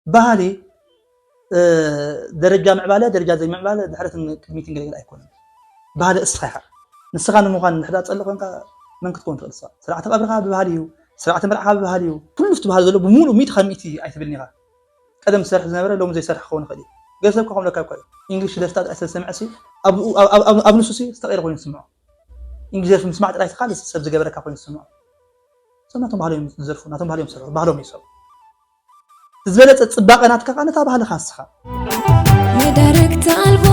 ባህሊ ደረጃ ምዕባለ ደረጃ ዘይምዕባለ ድሕረትን ቅድሚትን ገለገለ ኣይኮነን። ባህሊ እስኻ ኢኻ። ንስኻ ንምዃን እንድሕዳ ጸልእ ኮንካ መን ክትከውን ትኽእል? ስኻ ስርዓተ ቀብርኻ ብባህሊ እዩ። ስርዓተ መርዓኻ ብባህሊ እዩ። ኩሉ እቲ ባህሊ ዘሎ ብምሉእ ሚእቲ ካብ ሚእቲ ኣይትብልን ኢኻ። ቀደም ዝሰርሕ ዝነበረ ሎሚ ዘይሰርሕ ክኸውን ይኽእል እዩ። ገለ ሰብ ከ ከምለካ እኮ እዩ። እንግሊሽ ደርፍታት ኣይሰምዐ ሲ ኣብ ንሱ ሲ ዝተቐይረ ኮይኑ ዝስምዖ። እንግሊሽ ደርፊ ምስማዕ ጥራይ ትኻል ሰብ ዝገበረካ ኮይኑ ዝስምዖ። ሰብ ናቶም ባህሎም ዝዘርፉ ናቶም ባህሎም ዝሰርሑ ባህሎም ይሰሩ። ዝበለጸ ጽባቐ ናትካ ከዓ ነታ ባህልኻ ንስኻ። መዳርግቲ ኣልቦ